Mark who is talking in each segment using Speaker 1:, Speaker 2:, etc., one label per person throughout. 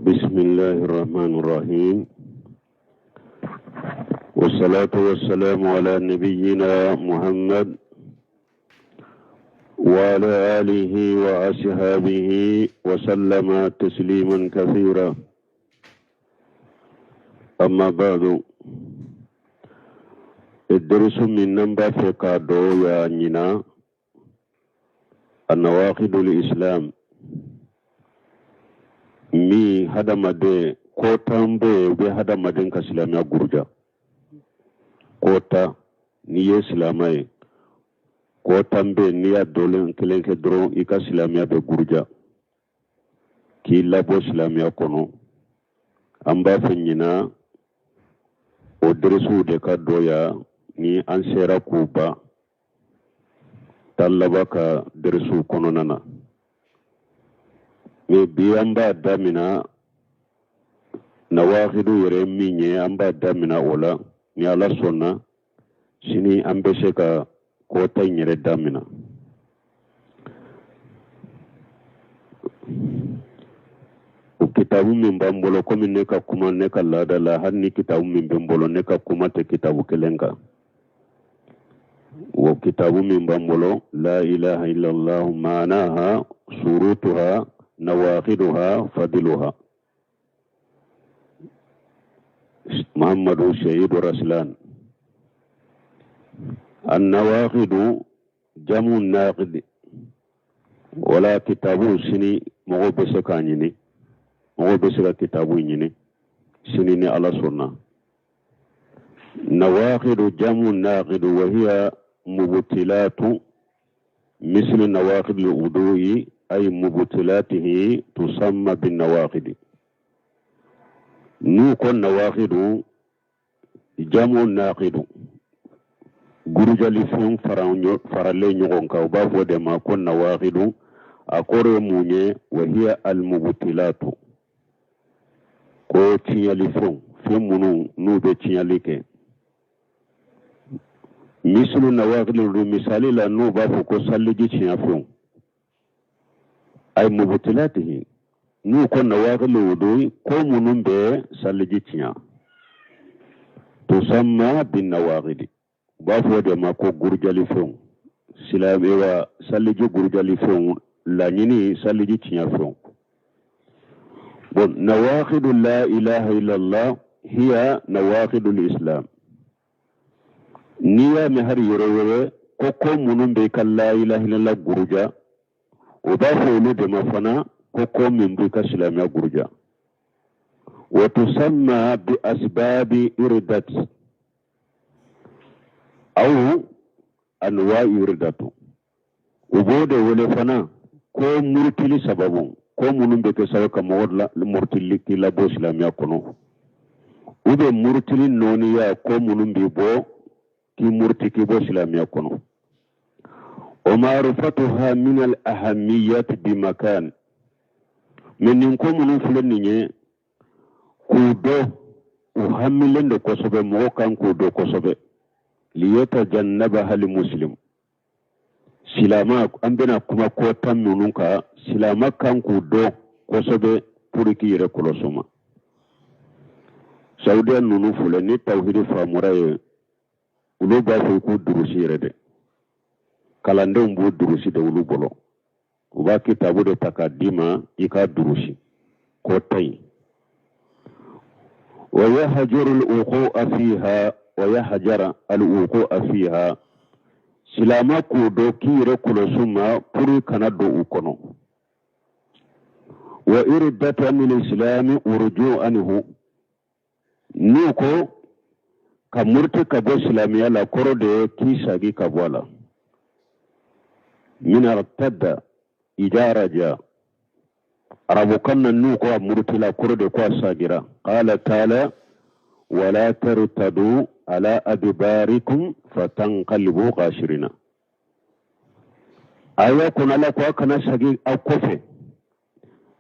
Speaker 1: بسم الله الرحمن الرحيم والصلاة والسلام على نبينا محمد وعلى آله وأصحابه وسلم تسليما كثيرا أما بعد الدرس من نمبر في كادو يا نينا النواقض الإسلام min hadamaden ko tan bɛ yen u bɛ hadamaden ka silamɛya guruja ko tan n'i ye silamɛ ye ko tan bɛ yen n'i y'a dɔlen kelen kɛ dɔrɔn i ka silamɛya bɛ guruja k'i labɔ silamɛya kɔnɔ an b'a fɛ ɲinan o deresiw de ka dɔya ni an sera k'u ban tan laban ka deresiw kɔnɔna na mais bi an b'a damina nawakidu yɛrɛ min ye an b'a damina o la ni ala sɔnna sini an bɛ se ka kɔta in yɛrɛ damina o kitabu min b'an bolo komi ne ka kuma ne ka laada la hali ni kitabu min bɛ n bolo ne ka kuma tɛ kitabu kelen kan o kitabu min b'an bolo la ilaha illallah maanaha surutuha nawaqiduha fadiluha muhammadu shahidu raslan annawaqidu jamu naqidi wala kitabu sini mɔgɔw bɛ se k'a ɲini mɔgɔw bɛ se ka kitabu ɲini sini ni ala sɔnna nawaqidu jamu naqidu wa hiya mubtilatu mislu nawaqid al-wudu'i ay mubtilatihi tusamma bin nawaqidi n'u ko nawaqidu jamu naqidu gurujalifɛn faralen ɲɔgɔn kan u b'a fɔ de ma ko nawaqidu a kɔrɔ ye mun ye wa hiya almubtilatu ko tiɲɛlifɛnw fɛn minnu n'u bɛ tiɲɛli kɛ misulu nawaqidul misali la n'u b'a fɔ ko saliji tiɲɛfɛnw ay mubutilatihi n'u ko nawaqidul wudu'i ko minnu bɛ saliji tiɲɛ tusamma bin nawaqidi u b'a fɔ o de ma ko gurujalifɛnw silamɛwa saliji gurujalifɛnw laɲini saliji tiɲɛfɛnw bon nawaqidu la ilaha illallah hiya nawaqidu islam n'i y'a mɛn hari yɔrɔ wɛrɛ ko ko minnu bɛ ka la ilaha illallah guruja o b'a fɔ olu de ma fana ko ko min b'i ka silamɛya guruja wa tusamma bi asbabi irdat aw anwa'i riddatu u b'o de wele fana ko murutili sababu ko minnu bɛ kɛ sababu ka mɔgɔ la murutili k'i labɔ silamɛya kɔnɔ u bɛ murutili nɔɔniya ko minnu bɛ bɔ k'i muruti k'i bɔ silamɛya kɔnɔ wa ma'rifatuha min al ahamiyati bi makan mais nin ko minnu filɛ nin ye k'u dɔn u hamilen don kosɛbɛ mɔgɔ kan k'u dɔn kosɛbɛ liyatajannabaha al muslim silama an bɛna kuma ko tan ninnu kan silama kan k'u dɔn kosɛbɛ pour k'i yɛrɛ kɔlɔsi ma saudiya ninnu filɛ ni tawhidi faamura ye olu b'a fɔ i k'u durusi yɛrɛ dɛ kalandenw b'u durusi de olu bolo u b'a kitabu de ta k'a d'i ma i k'a durusi ko ta yen wa yahjuru al-wuqu'a fiha wa yahjara al-wuqu'a fiha silama k'o dɔn k'i yɛrɛ kɔlɔsi ma pour kana don u kɔnɔ wa irdatu anil islami wuruju anhu n'u ko ka muruti ka bɔ silamɛya la kɔrɔ de ye k'i sagi ka bɔ a la min artadda ida raja arabukan na n'u ko a murutila kɔrɔ de ko a sagira qala taala wala tartadu ala adbarikum fatanqalibu khasirina aya kɔnɔ ala ko a kana sagi aw kɔfɛ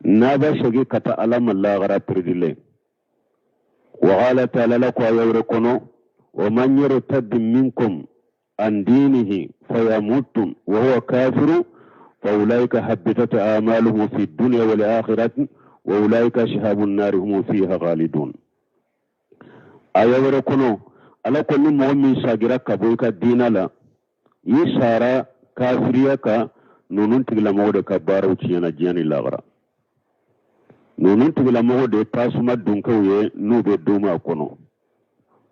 Speaker 1: n'a bɛ segin ka taa ala ma lahara piridilen wa qala taala ala ko aya wɛrɛ kɔnɔ wa man yartad minkum an dinihi fayamutu wa huwa kafiru fa ulaika habitat a'maluhum fi dunya wal akhirati Wa ulaika ashabu nnari hum fiha khalidun. Aya wɛrɛ kɔnɔ, Ala ko ni mɔgɔ min sagira ka bɔ i ka diina la, i sara kafiriya kan, ninnu tigilamɔgɔ de ka baaraw tiɲɛna diɲɛ ni lagara. Ninnu tigilamɔgɔ de ye tasuma dunkew ye n'u bɛ duuma a kɔnɔ.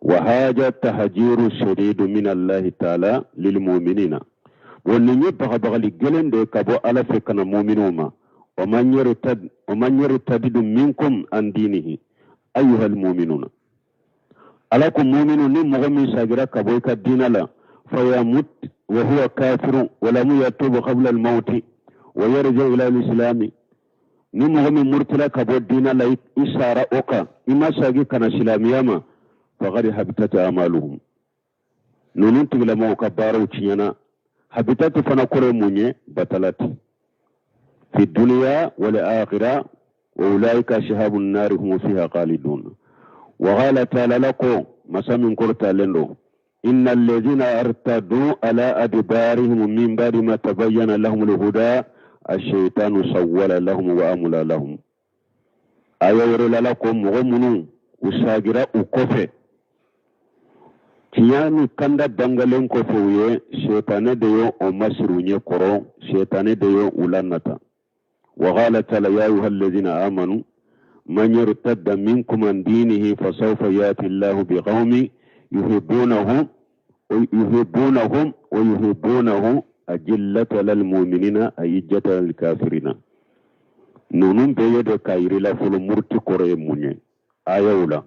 Speaker 1: Wa haja tahajiru shadidu min Allahi taala lilmuminina. Wa nin ye bagabagali gɛlɛn de ye ka bɔ Ala fɛ ka na muminw ma. Wa man yartadidu minkum an dinihi ayyuhal muminuna. Ala ko muminu, ni mɔgɔ min sagira ka bɔ i ka diina la, fayamut wa huwa kafirun wa lam yatubu qabla al-mawti wa yarji ila al-islami. Ni mɔgɔ min murutila ka bɔ diina la, i sara o kan, i ma sagi ka na silamɛya ma, faqad habitat amaluhum, ninnu tigilamɔgɔw ka baaraw tiɲɛna. Habitati fana kɔrɔ ye mun ye? Batalati fi duniya wal akhira. Wa ulaika ashabu nnari hum fiha khalidun. Wa qala ta'ala, la ko masa min kɔrɔtalen don, inna alladhina artadu ala adbarihim min ba'di ma tabayyana lahum alhuda ash-shaytanu sawwala lahum wa amla lahum. Aya wɛrɛ la, la ko mɔgɔ minnu u sagira u kɔfɛ tiɲɛ ni kanda bangalen kɔfɛ u ye, sɛtanɛ de ye o masiri u ɲɛ kɔrɔ, sɛtanɛ de ye u lanata. Wa qala ta'ala, ya ayuha alladhina amanu man yartadda minkum an dinihi fasawfa yati Allahu biqaumin yuhibbunahum yuhibbunahum wa yuhibbunahu ajillata lil mu'minina a'izzata lil kafirina. Ninnu bɛɛ ye de k'a yir'i la fɔlɔ muruti kɔrɔ ye mun ye ayaw la.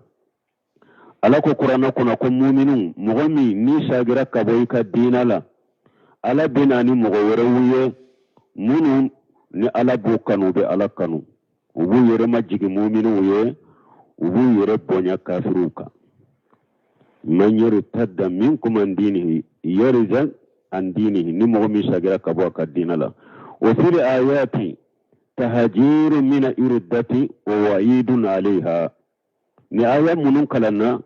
Speaker 1: Ala ko kuranɛ kɔnɔ ko muminu, mɔgɔ min n'i sagira ka bɔ i ka diina la, Ala bɛ na ni mɔgɔ wɛrɛw ye minnu ni Ala b'u kanu, u bɛ Ala kanu, u b'u yɛrɛ majigin muminuw ye, u b'u yɛrɛ bonya kafiriw kan. Man yartadda minkum an dinihi, yarja an dinihi, ni mɔgɔ min sagira ka bɔ a ka diina la. Wa fil ayati tahajiru mina irdati wa wa'idun alayha. Ni aya minnu kalanna,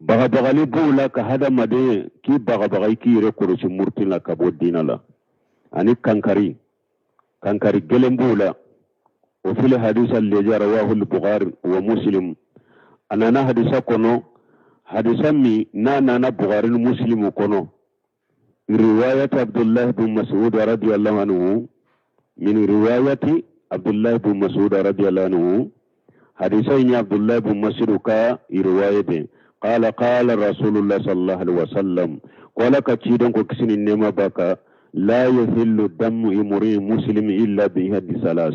Speaker 1: bagabagali b'u la ka hadamaden k'i bagabaga i k'i yɛrɛ kɔlɔsi muruti la ka bɔ diina la, ani kankari kankari gɛlɛn b'u la. O fil hadisa allazi rawahu al-Bukhari wa Muslim. A nana hadisa kɔnɔ, hadisa min n'a nana Bukhari ni Muslim kɔnɔ, riwayat Abdullah bin Mas'ud radiyallahu anhu, min riwayati Abdullah bin Mas'ud radiyallahu anhu. Hadisa in ye Abdullah bin Mas'ud ka riwaya de. Qala qala Rasulullah sallallahu alaihi wasallam, ko Ala ka ciden ko, kisi ni nɛɛma b'a kan, la yahillu damu imri'in muslim illa bi ihdi salas.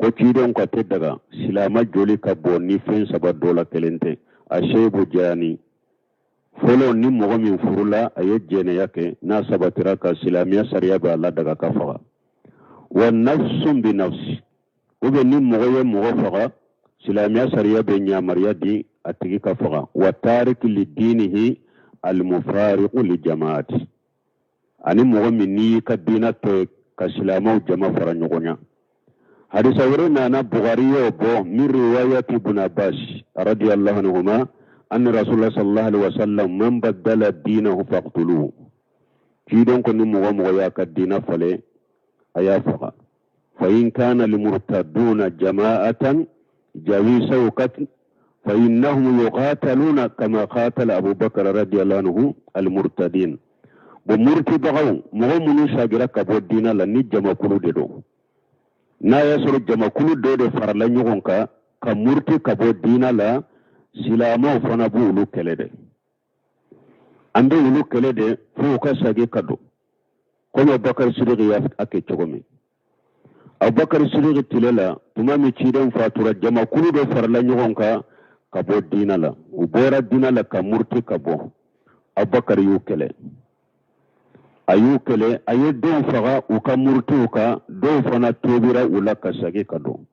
Speaker 1: Ko ciden ko a tɛ daga silama joli ka bɔ ni fɛn saba dɔ la kelen tɛ. A seybu jani, fɔlɔ, ni mɔgɔ min furula, a ye jɛnɛya kɛ, n'a sabatira ka silamɛya sariya bɛ a la daga ka faga. Wa nafsun bi nafsi, ou bien ni mɔgɔ ye mɔgɔ faga, silamɛya sariya bɛ yamaruya di a tigi ka faga. Wa tariki li dinihi almufariqu li jamaati, ani mɔgɔ min n'i y'i ka diina to ye ka silamɛw jama fara ɲɔgɔn kan. Hadisa wɛrɛ nana, Bukhari y'o bɔ, min riwayati ibn Abbas radiyallahu anhuma, anna Rasulullah sallallahu alaihi wasallam man baddala dinahu faqtuluhu. Ciden ko ni mɔgɔ mɔgɔ y'a ka diina falen, a y'a faga. Fa in kana limurtaduna jama'atan jawi sawkat fa innahum yuqataluna kama qatala Abubakar radiyallahu anhu almurtadin. Bon, murtibagaw, mɔgɔ minnu sagira ka bɔ diina la, ni jamakulu de don, n'a y'a sɔrɔ jamakulu dɔ de farala ɲɔgɔn kan ka muruti ka bɔ diina la, silamɛw fana b'olu kɛlɛ dɛ. An bɛ olu kɛlɛ de fo u ka sagi ka don, komi Abubakar Sidiki y'a kɛ cogo min. Abubakar Sidiki tile la, tuma min ciden fatura, jamakulu dɔ farala ɲɔgɔn kan ka bɔ diina la. U bɔra diina la ka muruti ka bɔ. Abubakar y'u kɛlɛ, a y'u kɛlɛ, a ye dɔw faga u ka murutiw kan, dɔw fana tobira u la ka sagi ka don.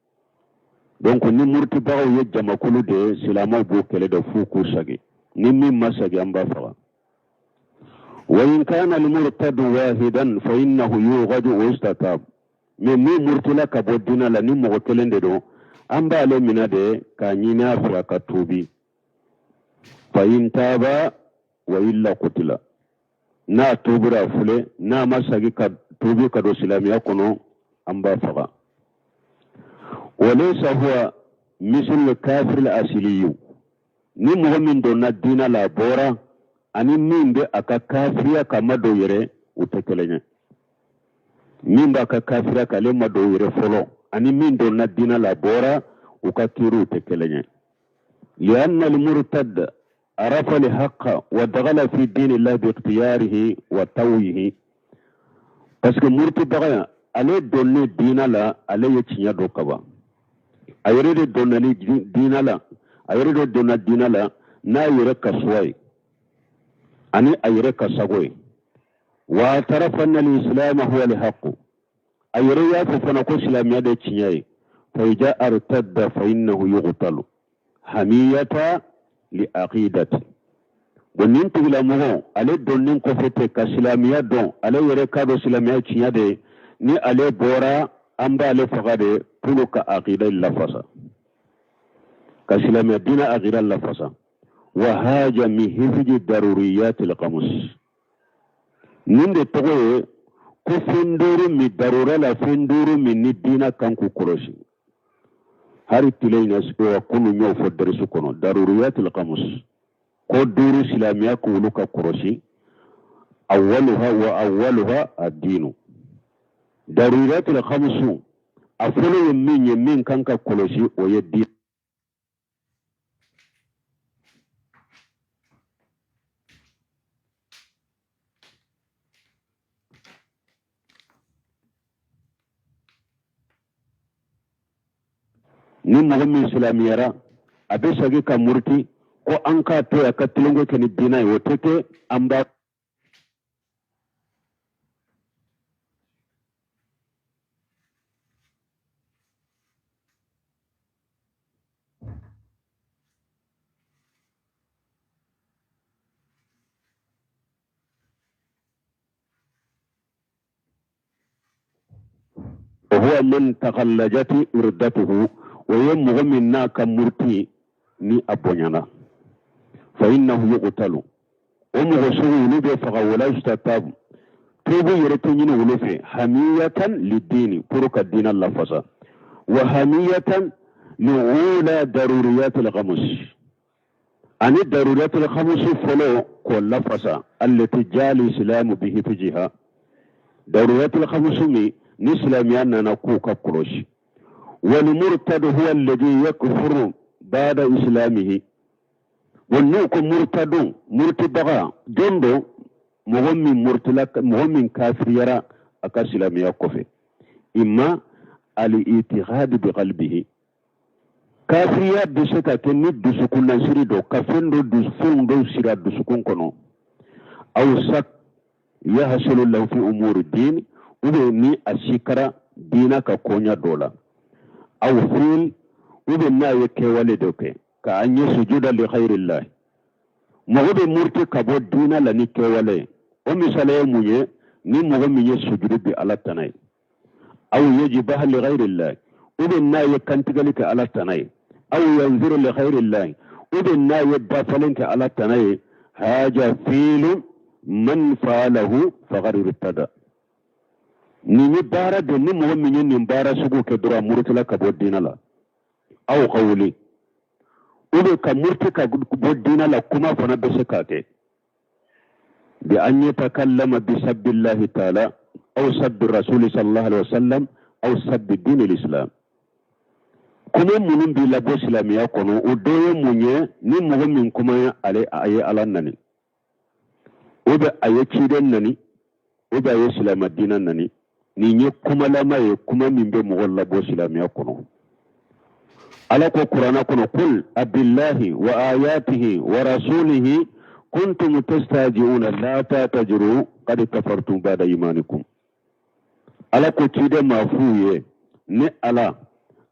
Speaker 1: Donc ni murutibagaw ye jamakulu de ye, silamɛw b'u kɛlɛ de f'u k'u sagi. Ni min ma sagi, an b'a faga. Wa in kana almurtadu wahidan fa innahu yughadu wa yustatab. Mais min murutila ka bɔ diina la, ni mɔgɔ kelen de don, an b'ale minɛ de k'a ɲini a fɛ a ka tuubi. Fa in taba wa illa qutila. N'a tubira fule, n'a ma sagi ka tuubi ka don silamɛya kɔnɔ, an b'a faga. O Walaysa huwa mislu kafir asiliyu. Ni mɔgɔ min donna diina la a bɔra, ani min bɛ a ka kafiriya kan ma don yɛrɛ, u tɛ kelen ye. Min b'a ka kafiriya kan ale ma don yɛrɛ fɔlɔ, ani min donna diina la a bɔra, u ka kiiriw tɛ kelen ye. Lianna almurtad arafa alhaqa wa dagala fi dinillahi bi ikhtiyarihi wa tawyihi. Parce que murutibaga ale donnen diina la, ale ye tiɲɛ dɔn kaban. A yɛrɛ de donna ni diina la, a yɛrɛ de donna diina la n'a yɛrɛ ka choix ye ani a yɛrɛ ka sago ye. Wa atarafa anna al-islam huwa al-haqq. A yɛrɛ y'a fɔ fana ko silamɛya de tiɲɛ ye. Fa iza artadda fa innahu yuqtalu hamiyata li aqidati. Bon, nin tigilamɔgɔ ale donnen kɔfɛ ten ka silamɛya dɔn, ale yɛrɛ k'a dɔn silamɛya tiɲɛ de ye, ni ale bɔra, an b'ale faga de pour ka aqida lafasa, ka silamɛya diinɛ aqida lafasa. Wa haja min hifji daruriyat alkhamus. Nin de tɔgɔ ye ko fɛn duuru min darura la, fɛn duuru min ni diinɛ kan k'u kɔlɔsi. Hari tile in na wa kunu y'o fɔ darisu kɔnɔ, daruriyat alkhamus, ko duuru silamɛya k'olu ka kɔlɔsi. Awwaluha wa awwaluha ad-dinu. Daruriyat alkhamus, a fɔlɔ ye min ye min kan ka kɔlɔsi, o ye diinɛ. Ni mɔgɔ min silamɛyara, a bɛ segin ka muruti, ko an k'a to a ka tulonkɛ kɛ ni diinɛ ye, o tɛ kɛ. An b'a Huwa man takhallajat irdatuhu, o ye mɔgɔ min n'a ka muruti ni a bonyana. Fa innahu yuqtalu, o mɔgɔ sugu olu bɛ faga. Wala yustatabu, tuubu yɛrɛ tɛ ɲini olu fɛ. Hamiyatan lidini, pour ka diina lafasa. Wa hamiyatan liula daruriyatil khamus, ani daruriyatil khamus fɔlɔ k'o lafasa, allati jali islamu bi hifjiha. Daruriyatil khamus min ni silamɛya nana k'u ka kɔlɔsi. Wal murtadu huwa alladhi yakfuru ba'da islamihi. Wa n'u ko murtadu, murutibaga jɔn don? Mɔgɔ min murutila, mɔgɔ min kafiriyara a ka silamɛya kɔfɛ. Imma al itiqad bi qalbihi, kafiriya bɛ se ka kɛ ni dusukun nasiri dɔ ka fɛn dɔ fɛnw dɔw siri a dusukun kɔnɔ. Aw sak yahsulu lahu fi umuri din, ou bien ni a sikara diina ka koɲa dɔ la. Aw fil, ou bien n'a ye kɛwale dɔ kɛ ka an ye sujuda li ghayrillah. Mɔgɔ bɛ muruti ka bɔ diina la ni kɛwale ye. O misali ye mun ye? Ni mɔgɔ min ye sujudu bi Ala tana ye, aw yajbaha li ghayrillah, ou bien n'a ye kantigɛli kɛ Ala tana ye, aw yanziru li ghayrillah, ou bien n'a ye dafalen kɛ Ala tana ye. Haja fiilu man faalahu faqad irtada. Nin ye baara de, ni mɔgɔ min ye nin baara sugu kɛ dɔrɔn, a murutila ka bɔ diinɛ la. Aw ka wuli, ou bien ka muruti ka bɔ diinɛ la, kuma fana bɛ se k'a kɛ. Bi an yatakallama bi sabbillahi taala aw sabbi rasuli sallallahu alaihi wasallam aw sabbi dini l'islam. Kuma minnu b'i labɔ silamɛya kɔnɔ, o dɔ ye mun ye? Ni mɔgɔ min kuma ale a ye Ala nani, ou bien a ye ciden nani, ou bien a ye silamɛ diinɛ nani, nin ye kumalama ye, kuma min bɛ mɔgɔ labɔ silamɛya kɔnɔ. Ala ko kuranɛ kɔnɔ: kul abillahi wa ayatihi wa rasulihi kuntum tastaji'una la ta'tajiru qad kafartum ba'da imanikum. Ala ko ciden ma f'u ye: ne Ala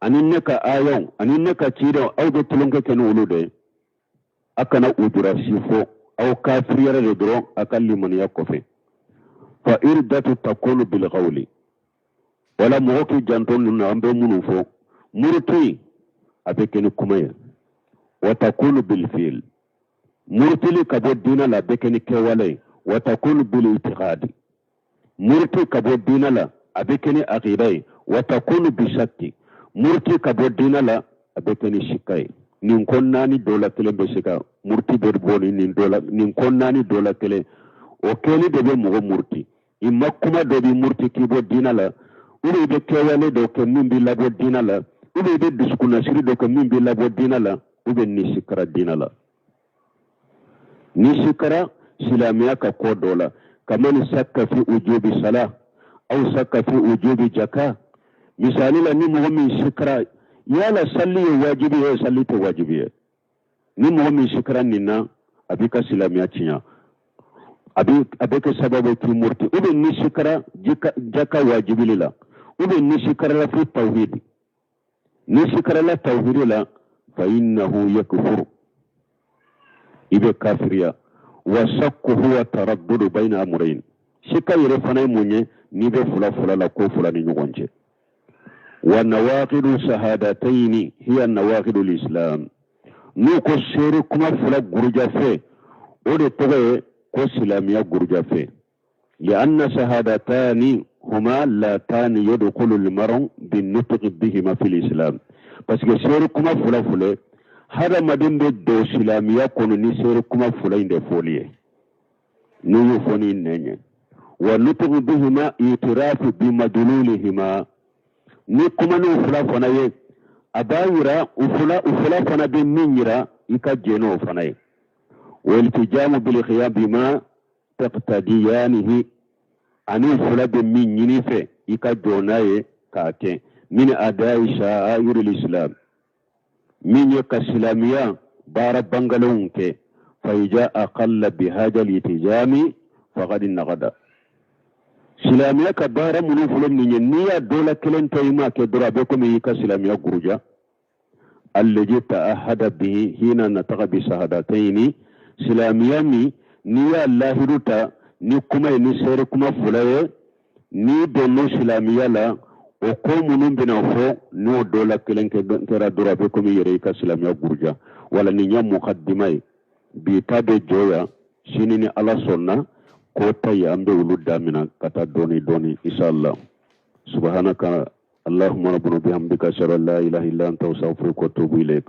Speaker 1: ani ne ka ayaw ani ne ka cidenw, aw bɛ tulonkɛ kɛ ni olu de ye, a kana ujura si fɔ, aw kafiriyara de dɔrɔn a ka limaniya kɔfɛ. Fa irdatu takunu bil qawli. Wala mɔgɔ k'i janto ninnu na, an bɛ minnu fɔ. Muruti a bɛ kɛ ni kuma ye. Wa takunu bil fi'l, murutili ka bɔ diinɛ la a bɛ kɛ ni kɛwale ye. Wa takunu bil itiqadi, muruti ka bɔ diinɛ la a bɛ kɛ ni aqida ye. Wa takunu bi shakki, Muruti ka bɔ diinɛ la, a bɛ kɛ ni sika ye. Nin ko naani dɔ la kelen bɛ se ka muruti bɛ bɔ ni nin dɔ la, nin ko naani dɔ la kelen, o kɛli de bɛ mɔgɔ muruti. I ma kuma dɔ b'i muruti k'i bɔ diinɛ la, ou bien i bɛ kɛwale dɔ kɛ min b'i labɔ diinɛ la, ou bien i bɛ dusukunnasiri dɔ kɛ min b'i labɔ diinɛ la, ou bien n'i sikara diinɛ la. N'i sikara silamɛya ka ko dɔ la, kaman sakka fi ujubi sala aw sakka fi ujubi jaka. Misali la, ni mɔgɔ min sikara yala salli ye wajibi ye, salli tɛ wajibi ye, ni mɔgɔ min sikara nin na, a b'i ka silamɛya tiɲɛ, a bɛ kɛ sababu k'i muruti. Ou bien n'i sikara jaka wajibili la, ou bien n'i sikarala fi tawhid, n'i sikarala tawhidi la, fa innahu yakfuru, i bɛ kafiriya. Wa sakku huwa taraddudu bayna amrayn. Sika yɛrɛ fana ye mun ye? N'i bɛ fula fula la, ko fula ni ɲɔgɔn cɛ. Wa nawaqidu sahadatayni hiya nawaqidu lislam. N'u ko seere kuma fila gurujafe, o de tɔgɔ ye ko silamɛya gurujafe. Lianna sahadatani huma latani yadkhulu almar'u binnutqi bihima fil islam. Parce que seere kuma fila filɛ, hadamaden bɛ don silamɛya kɔnɔ ni seere kuma fila in de fɔli ye, n'u y'o fɔ ni nɛn ye. Wa nutqu bihima itirafu bimadlulihima. Ni kuma n'u fila fana ye, a b'a yira u fila fana bɛ min yira, i ka jɛn n'o fana ye. Wa iltijamu bil qiyam bima taqtadiyanihi, ani u fila bɛ min ɲini fɛ, i ka jɔ n'a ye k'a kɛ. Min adai sha'airil islam, min ye ka silamɛya baara bangalenw kɛ. Fa iza aqalla bi hadal iltizami faqad naqada. Silamɛya ka baara minnu filɛ nin ye, n'i y'a dɔ la kelen to i m'a kɛ dɔrɔn, a bɛ komi i ka silamɛya guruja. Allazi ta'ahada bihi hina nataqa bi sahadatayni. Silamɛya min n'i y'a lahidu ta ni kuma ye, ni seere kuma fila ye, n'i donna silamɛya la, o ko minnu bɛna fɔ, n'o dɔ la kelen kɛra dɔrɔn, a bɛ komi i yɛrɛ i ka silamɛya guruja. Wala nin ye mukaddima ye. Bi ta bɛ jɔ yan. Sini, ni Ala sɔnna, ko ta ye, an bɛ olu damina ka taa dɔɔni dɔɔni, inshallah. Subhanaka allahumma rabbana bihamdika, ashhadu an la ilaha illa anta, astaghfiruka wa atubu ilayk.